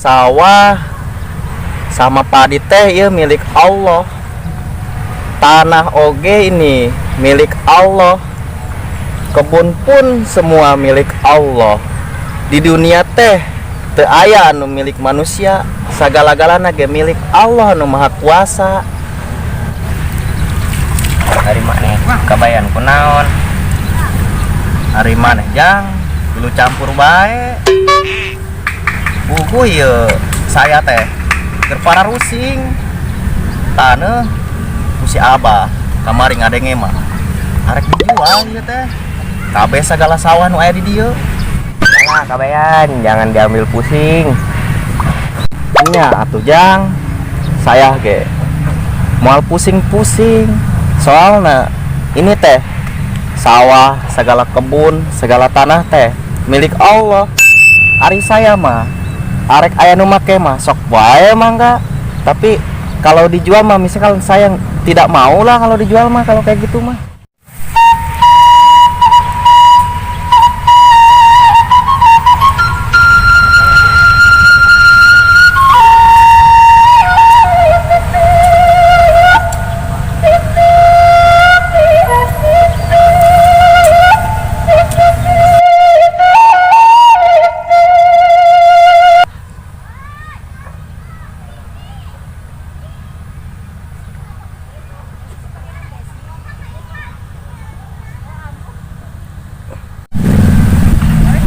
Sawah sama padi teh ya milik Allah. Tanah oge ini milik Allah. Kebun pun semua milik Allah. Di dunia teh teu aya anu milik manusia, sagala-galana ge milik Allah anu Maha Kuasa. Ari maneh kabayan kunaon? Ari maneh, Jang, dulu campur bae. Buku ieu saya teh keur pararusing. Taneuh ku si Abah kamari ngadenge mah. Arek dijual ieu teh. Kabeh sagala sawah nu aya di dieu. Lah kabayan, jangan diambil pusing. Nya atuh, Jang. Saya ge moal pusing-pusing. Soalna ini teh sawah, segala kebun, segala tanah teh milik Allah. Ari saya mah arek aya nu make mah sok wae mangga. Tapi kalau dijual mah misalkan saya tidak mau lah kalau dijual mah, kalau kayak gitu mah.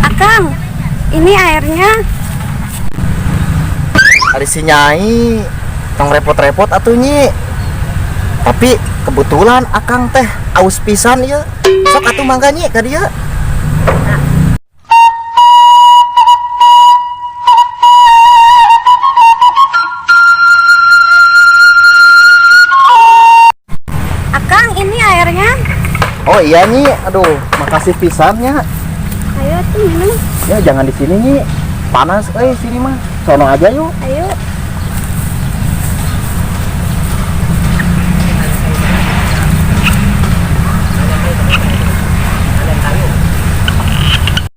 Akang, ini airnya. Ari si Nyai tong repot-repot atuh, Nyi. Tapi kebetulan Akang teh aus pisan ieu. Sok atuh mangga, Nyi, ka dieu. Akang, ini airnya. Oh iya, Nyi, aduh, makasih pisan nya. Ayo tuh minum. Ya jangan di sini, Nyi. Panas euy sini mah. Sono aja yuk. Ayo.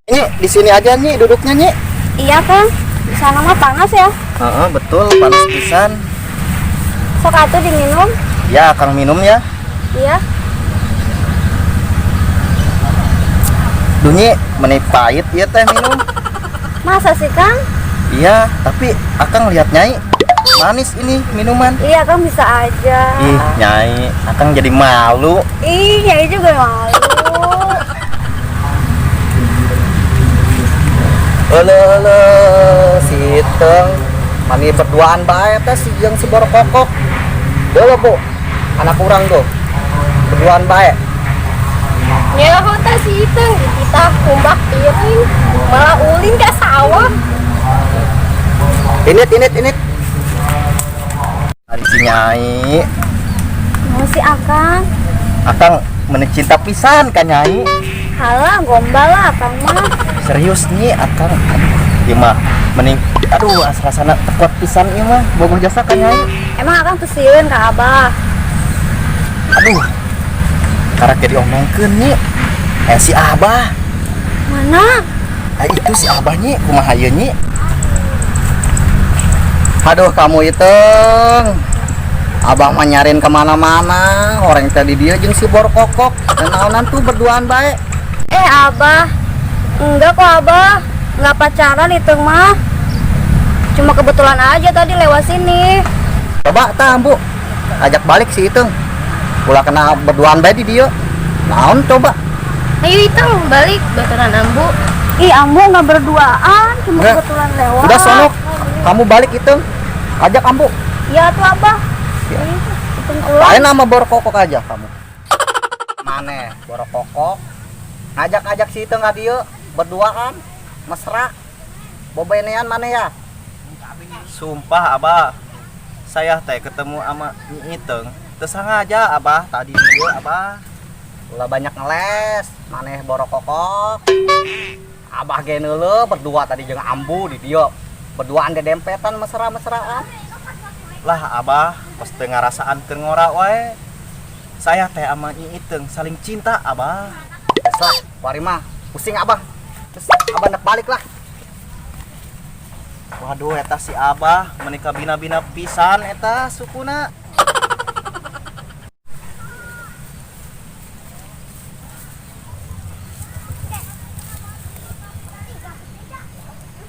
Nyi, di sini aja, Nyi, duduknya, Nyi. Iya, Kang. Di sana mah panas ya. Heeh, betul, panas pisan. Sok atuh diminum. Ya, Akang minum ya. Iya. Duh, Nyi, meni pahit ieu teh minum. Masa sih, Kang? Iya, tapi Akang lihat Nyai manis ini minuman. Iya, Kang bisa aja. Ih, Nyai, Akang jadi malu. Ih, Nyai juga malu. Ele ele si Iteng mani berduaan bae teh si jeung si Borokokok. Deuleu, Bu. Anak urang tuh. Berduaan bae. Nyaho teh si Iteng, kita kumbak piring, malah ulin ke sawah. Init init init. Ari si Nyai, Mau si Akang. Akang meni cinta pisan ka Nyai. Halah, gombal lah Akang mah. Serius, Nyi, Akang. Aduh, ieu mah mending aduh rasana teu kuat pisan ieu mah bogoh jasa ka Nyai. Emang Akang tuh sieun ka Abah? Aduh. Karak jadi omongkeun, Nyi. Eh, si Abah. Mana? Eh, itu si Abah, Nyi, kumaha ieu, Nyi? Aduh, kamu Iteng. Abah mah nyarin kemana-mana. Orang tadi dia jeung si Borokokok. Dan naonan tuh berduaan bae. Eh, Abah. Enggak kok, Abah. Enggak pacaran itu mah. Cuma kebetulan aja tadi lewat sini. Coba tah, Bu. Ajak balik si Iteng. Ulah kena berduaan bae di dia. Naon coba? Ayo Iteng, balik baturan Ambu. Ih, Ambu nggak berduaan, cuma Enggak. kebetulan lewat. Udah sono, kamu balik, Iteng. Ajak Ambu. Iya tuh, Abah. Ya. Ih, Iteng pulang. Lain sama Borokokok aja kamu. Maneh Borokokok. Ngajak-ajak si Iteng ka dieu berduaan, mesra. Bobenean maneh ya? Sumpah, Abah. Saya teh ketemu sama Nyi Iteng. Teu sengaja, Abah, tadi dia, Abah. Ulah banyak ngeles, maneh Borokokok. Abah ge neuleuh berdua tadi jeung Ambu di dieu. Berduaan dedempetan mesra-mesraan. Lah, Abah, pas teu ngarasaan keur ngora wae. Saya teh sama Nyi Iteng saling cinta, Abah. Geus lah, kuari mah pusing Abah. Terus Abah nek balik lah. Waduh, eta si Abah meuni kabina-bina pisan eta sukuna.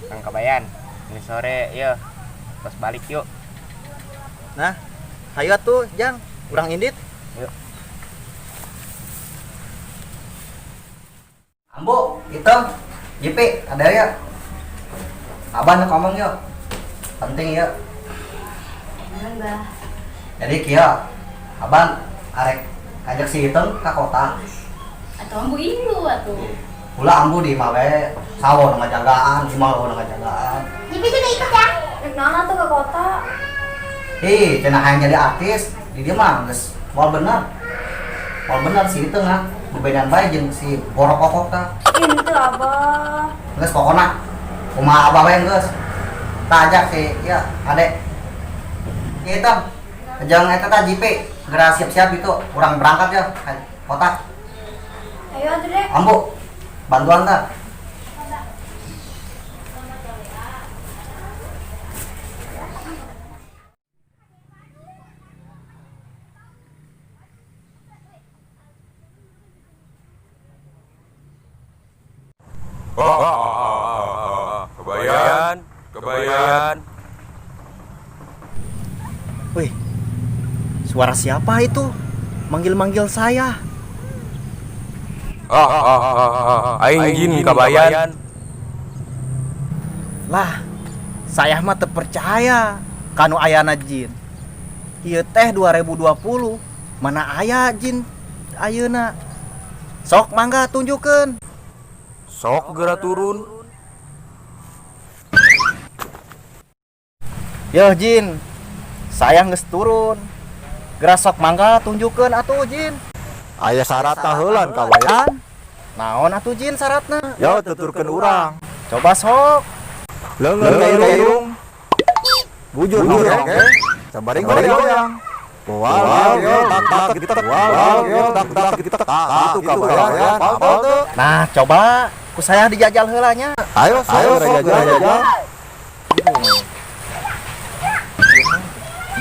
Kang Kabayan, ini sore yuk. Pas balik yuk. Nah, hayu atuh, Jang. Urang indit. Yuk. Ambo, itu, Jipi, ada ya. Abah nak ngomong yuk. Penting yuk. Enggak. Jadi kieu, Abah arek ngajak si Iteng ke kota. Atau ambu ilu atuh. Ulah ambu di imah we, sawo nu ngajagaan, imah nu ngajagaan. Jipi juga ikut ya. Rek naon atuh ke kota? Ih, cenah hayang jadi artis, di dieu mah geus moal bener. Moal bener si Iteng ah, bebedan bae jeung si borokokok tah. Itu Abah. Geus pokona kumaha abah we geus. Tah ajak si ieu Ade. Ieu Iteng, jeung eta tah Jipi, geura siap-siap itu, urang berangkat ya ke kota. Ayo atuh deh. Ambu, bantuan tah. Kebayan, kebayan. Wih, suara siapa itu? Manggil-manggil saya. Aing jin kabayan. Lah, saya mah teu percaya kanu ayana jin. Ieu teh 2020, mana aya jin ayeuna? Sok mangga tunjukkeun. Sok geura turun. Yeuh jin, saya geus turun. Geura sok mangga tunjukkeun atuh jin. Aya syarat heula kabayan. Naon atuh jin syaratna? Yo tuturkeun urang. Coba sok. Leungeun ka irung. Bujur oge. Sabaring goyang. Wal tak tak tak wal tak tak tak itu kabayan. Apal teu? Nah, coba ku saya dijajal heula nya. Ayo ayo sok jajal.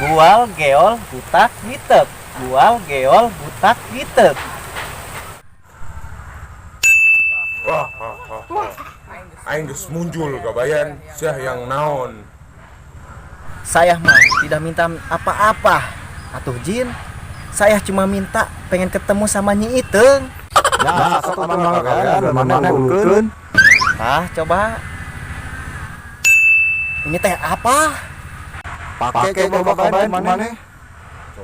Gual, geol, gutak, gitek. Gual, geol, gutak, gitek. Aing geus muncul kabayan, sia yang naon. Saya mah tidak minta apa-apa. Atuh jin, saya cuma minta pengen ketemu sama Nyi Iteung. Ya sok mangga kabayan mana ulkeun. Tah, coba. Ini teh apa? Pake coba kabayan maneh.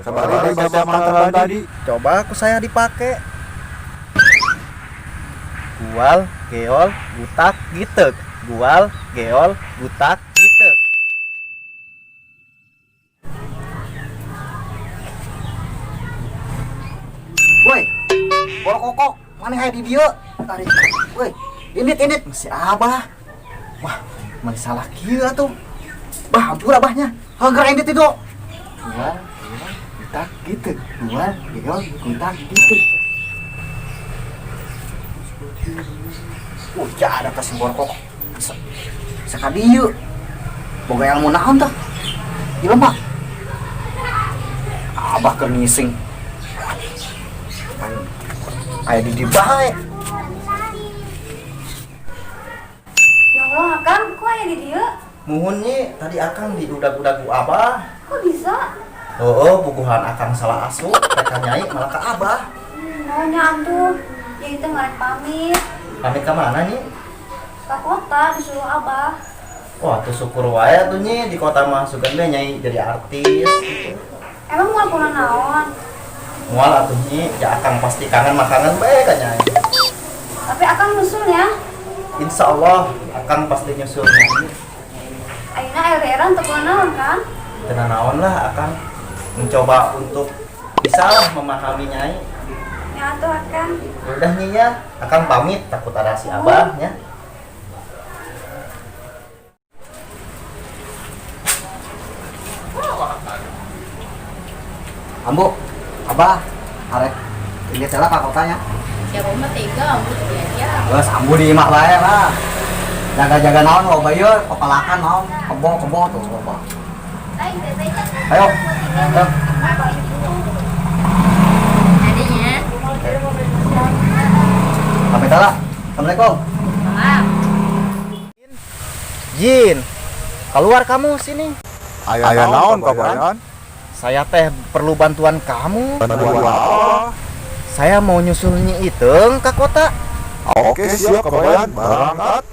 Sabari baca mantra tadi. Coba aku saya dipakai. Gual, geol, gutak, gitek. Gual, geol, gutak, gitek. Woi, borokokok, mana aya di dieu? Tarik. Woi, indit indit si Abah. Wah, mana salah kieu atuh. Bah, hampura abahnya. Hager indit itu. Gual, geol, gutak, gitek. Gual, geol, gutak, gitek. Oh, jahat atas si borokok. Bisa ka dieu. Boga ilmu naon tah? Ieu mah. Abah keur ngising. Aya di dieu bae. Ya Allah, Akang, kok aya di dieu? Muhun nyi, tadi Akang diudag-udag ku Abah. Kok bisa? Oh, puguhan Akang salah asup, rek ka Nyai malah ka Abah. Maunya antuh. Ya itu ngarek pamit. Pamit ke mana nyi? Ke kota disuruh Abah. Wah, tuh syukur wae tuh nyi di kota mah sugan deh Nyai jadi artis gitu. Emang moal pulang naon? Moal atuh nyi, ya Akang pasti kangen makanan bae ka Nyai. Tapi Akang nyusul ya? Insya Allah Akang pasti nyusul Nyai. Ayeuna LDR-an teu naon kan? Teu naon lah Akang mencoba untuk bisa lah memahami Nyai. Ya atuh Akang. Udah Nyi ya, Akang pamit takut ada si Abah nya. Ambu, Abah, arek ini salah ka kotanya. Siapa mah tega ambu diajak. Geus ambu di imah bae lah. Jaga-jaga naon loba ieu, pepelakan naon, Kebo kebo tuh loba. Ayo. Teng. Adanya. Pamit lah. Assalamualaikum. Jin, keluar kamu sini. Aya naon, Kabayan? Saya teh perlu bantuan kamu. Bantuan apa? Saya mau nyusul Nyi Iteung ke kota. Oke, siap, Kabayan. Berangkat.